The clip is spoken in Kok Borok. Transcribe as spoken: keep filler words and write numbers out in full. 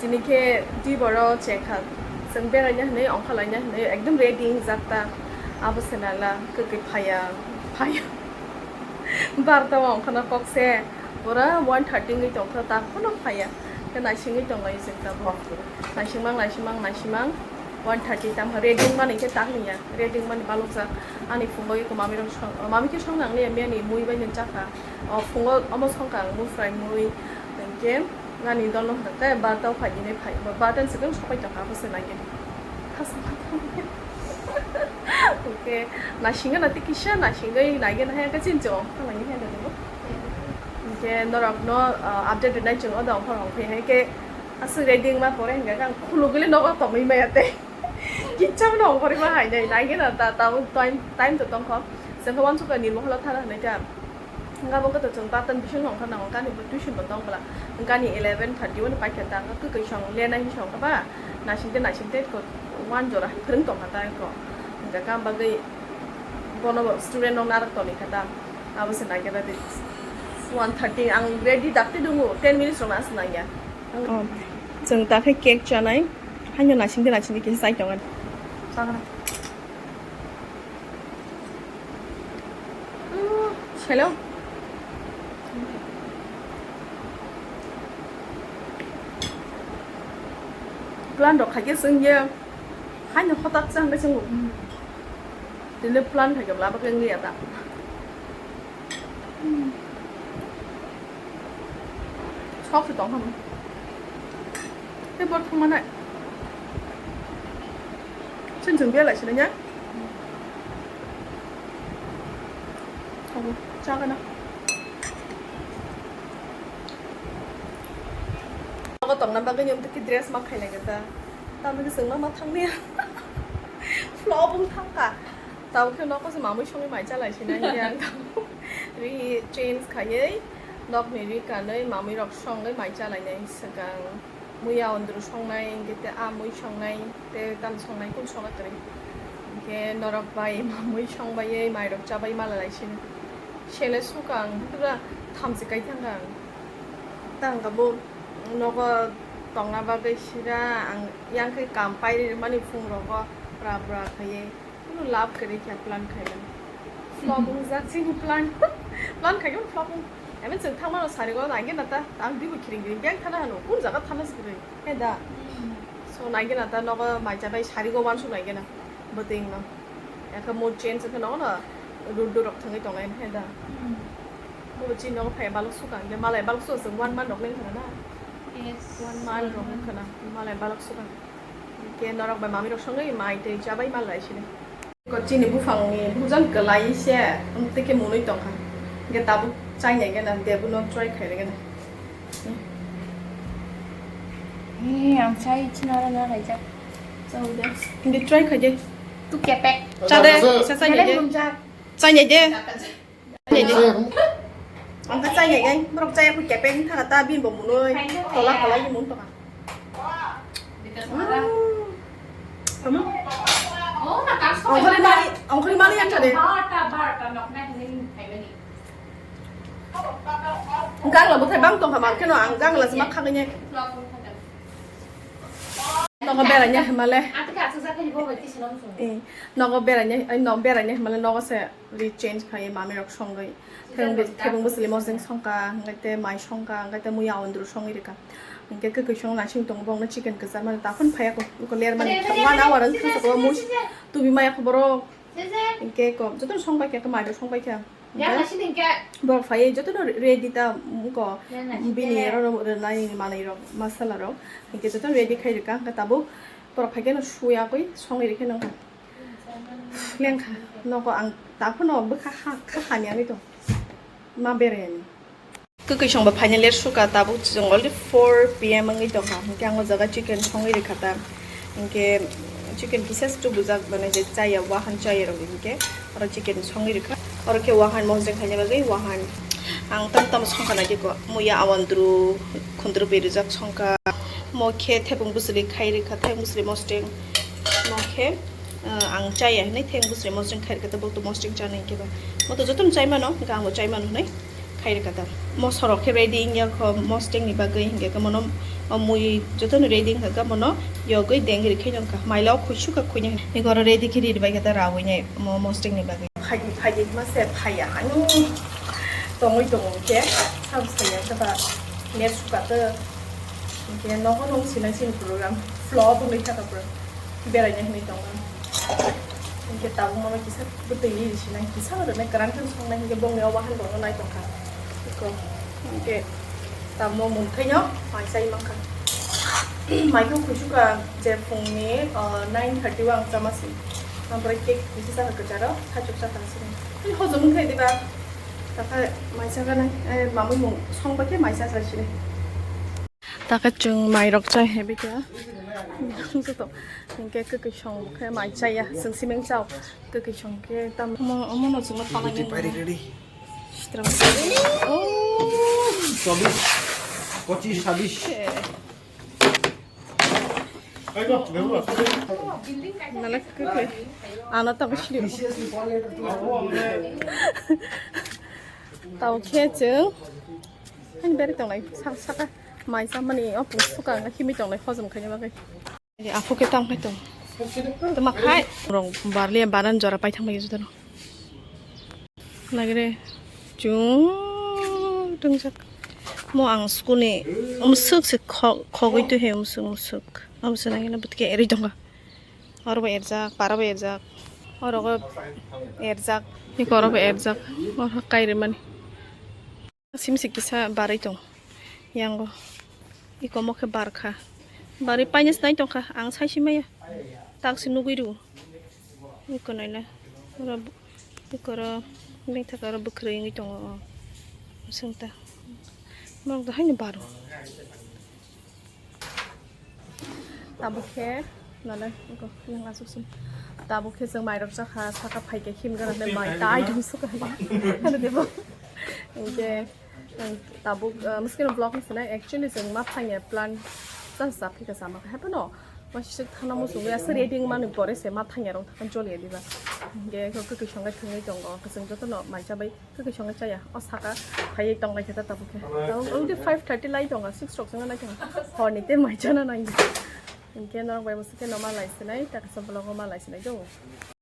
Tini khe di boro chekha. Chwng beraina hinwi ongkhalaina hinwi ekdom ready wngjak ta. Abo se nala kwkwi phaiya, phaiya. Barta o ongkhana kok se pura one thirty wngwi tongkha, ta phano phaiya. Khe naisingwi tonglai chwng tabuk. Naisingmang, naisingmang, naisingmang. One thirty tamo ready wngmani khe tak niya. Ready wngmani balokjak. Ani phungo eko mami rok song, mami khe song nang liya, miyani mui bai nung chakha. O phungo omo songkha ang mui fry mui. Hinkhe Nani dolno hwnkhe barta o phai hinwi phai, barta ni swkang sopai tongkha, abo se nai gini. Hwnkhe naisingna tei kisa naisingwi naigena hai khe chini chwng thanglangni hai nini. Hwnkhe norokno, ah, update rwnai chwng o da ongkhor ongkhor hai khe aswk ready wngma pore hwnkhe ang khulugwile nogo tongwi maya tei. Kicham no ongkhorwi ma hai nai naigena ta, ta time, time to tongkho. Chwngkhe wansukha ni moholo thana hwnwi ta. Hwnkha bo khe to chwng bartan bisingo ongkha nango, gani bo tuition bo tong bwla. Gani eleven thirty o paikha ta, hwnkha kwkwi song lenai hinwi song kha ba, naising tei naising tei ko one jora hai phwrwng tong kha ta ko. Hwnkha kha bagwi bono bo student rok narak toni kha ta, abo se naikhe ready. One thirty ang ready dakti dungo, ten minutes rok ma aswk nangya. Oh, chwng ta khe cake chanai, haino naising tei naising tei kisa chai tongo. Chakra. Hello. Plan rok khaikhe chwng ye haino hotak chang khe chwngo. Tini plan khaikhe bwla bwkhe wngya ta. Sok se tong kha. Tei bor thang manai. Chwng chwng belai sinai ya. Abo chagana. Nogo tongna bagwi ni umtwi dress ma khailai gata. Tamni swngma ma thangni. Flow bung thangka. Tabuk khe nogo se mamui songwi mai chalai sinai ya. Ri change khaiwi nokni ri kanwi mamui rok songwi mai chalainai swkang. Muya ondru songnai, hingke te amui songnai, te tam songnai, kun songna kwrwi. Hingke norok bai mamui songbaiye, mairok chabai mala laisini. Sele suka ang, pura thamchi kai thangka ang. Tangka bo nogo tongna bagwi sira ang, yang khe kam pairi mani phung rogo pra pra khaiye. Kuno love kwrwi khe plan khaimani. Flop wngjak chini plan. Plan khaikhe flop wng. Emo chwng thangmano sarigo naigena ta. Ang dibo khiring khiring beng thana hano. Kun jaga thana se kwrwi. He da. So naigena ta nogo maija bai sarigo wansuk naigena. Bwtwi wngno. Ekha mood change wngkhe nogo no. Rudu rok thangwi tongnai he da. Bo chini nogo phai balok sukha. Malai balok sukha chwng one month rok nang khana na. Yes. One month rok khana. Malai balok sukha. Ke norok bai mami rok songwi mai tei chabai malai sini. Ko chini buphangni bujan kwlai se, tei khe munui tongkha. Hingke tabuk chainai gana, debuno try khainai gana. He, ang chai china rana kaijak. Chau de. Hindi try khaide. Tu kepek. Cha de, sa chainai de. Chainai de. Ang ka chai ngai ngai, borok chai aku kepeng thaka ta bin bo munoi, kola kola ni mun toka. Kamu? Ongkori mali, ongkori mali yang tadi. Gang la bukai bang tong kamar keno ang gang la semak kaganya. Nogo beraina hemale. Eh, nogo beraina, ai no beraina hemale nogo se. Ri change khai mami rok songwi. Thebung bwsli mosdeng songkha, hingke te mai songkha, hingke te muya ondru songwi rikha. Hingke kwkwi song naising tongo bongno chicken kwchar mani takhon phaiya ko ler mani one hour wng thangsa ko mus tubi maya ko borok. Hingke ko joto songbai kha mai rok songbai kha. Borok phaiya joto ready ta ko bini ero rwnai manwi rok masala rok. Hingke joto ready khai rikha hingke tabuk borok phaikhe no suya koi songwi rikhe nang. Lengkha, nogo ang taphano bwkha ha, kha hamya wngwi tong. Ma berayani. Kwkwi songba final year suka tabuk chwng already four P M wngwi tongkha. Hingke ang o jaga chicken songwi rikha ta. Hingke chicken kisa se tubujak mane je chaya wahan chaya rok hingke oro chicken songwi rikha. Oro khe wahan mosdeng khaina bagwi wahan ang tam tam songkha naidi ko muya awandru khundru berujak songkha. Mo khe thepung bwswli khai rikha thepung bwswli mosdeng mo khe. Ah, ang chaya hinui theng bwswli mosdeng khairokhe tabuk to mosdeng chana hinkhe ba. Mo to jotono chai mano, hwnkhe angbo chai mano hinui Khairikha ta. Mosorok khe ready wngya kho mostek ni bagwi, hinkhe khe mono, o mui jotono ready wngkha khe mono yogwi dengri khe wngkha. Maila o khuisu kha khuina hinwi oro ready khe ri bai khe ta rawui nai mo mostek ni bagwi. Phaidi phaidi ma se phaiya ani tongwi tongo hinkhe sam saya khe ba net suka khe hinkhe nogo nung sinai sini program flop wngwi thaka bro. Beraina hinwi tongo. Hinkhe tabuk mono kisa bwtwi ri sinai, kisa rwgwi kwran khe songnai hinkhe bongni o wahan bono nai tongkha. Iko hinkhe tabuk mungthaino mai chai mankha. Mai khe khuisu kha je phungni, ah, nine thirty o ang chama si. Ompore cake kisa chakha kwcharo, thaichuk chakha sini. Tei hojom wngkha diba? Takha mai chakha nai, eh, mamui mung songba khe mai chakha sini. Takha chwng mairok chai hebi kha. Joto hinkhe kwkwi song khe mai chaya, chwng simeng chao. Kwkwi song khe tam omo, omo no chwngno tanai nai. Sitram. Oh. চব্বিশ, পঁচিশ, ছাব্বিশ। Nalak kwkwi. Ano tabuk sini. Tao khe chwng. Ani beri tonglai, sak saka mai chamani o pung suka himi tonglai hojom khaina bagwi. Aphuk khe tang khai tong. Tama khai. Rong barli baran jora pai thang bai jotano. Nagre chung tungjak. Mo ang school ni umsuk se kho-, khogwi tu he umsuk umsuk. Amsa nangina butke eri tonga. Oro bo erjak, para bo erjak. Oro bo erjak. Iko oro bo erjak. Oro kai rimani. Simsi kisa barwi tong. Yango. Iko mo khe barkha. Barwi paina se nai tongkha. Ang sai si maya. Tak se nugwi rw. Iko naina. Oro iko oro bengthak oro bwkrwi wngwi tongo. Sengta. Norok da haino baro. Tabuk khe, nale, iko, yang asuk sini. Tabuk khe chwng mairok chakha, saka phaikhe himgana le mai tai dum suka. Ano debo. Hinkhe, ang tabuk, ah, miskino vlog ni sinai, actually chwng ma thangya plan chasa phika sama khe hepano. Masisik thana muchungwi asa ready wngmani pore se ma thangya rok thangkha joliya diba. Hinkhe iko kwkwi songkhe thwngwi tongo, kwchwng jotono mai chabai. Kwkwi songwi chaya. O saka phaiwi tonglai khe ta tabuk khe. Tabuk already five thirty lai tongo, six rok chwngno nai tongo. Horni tei mai chana nangya. Hinkhe norok bai bo sukhe no ma lai sinai, ta kisa vlog o ma lai sinai do.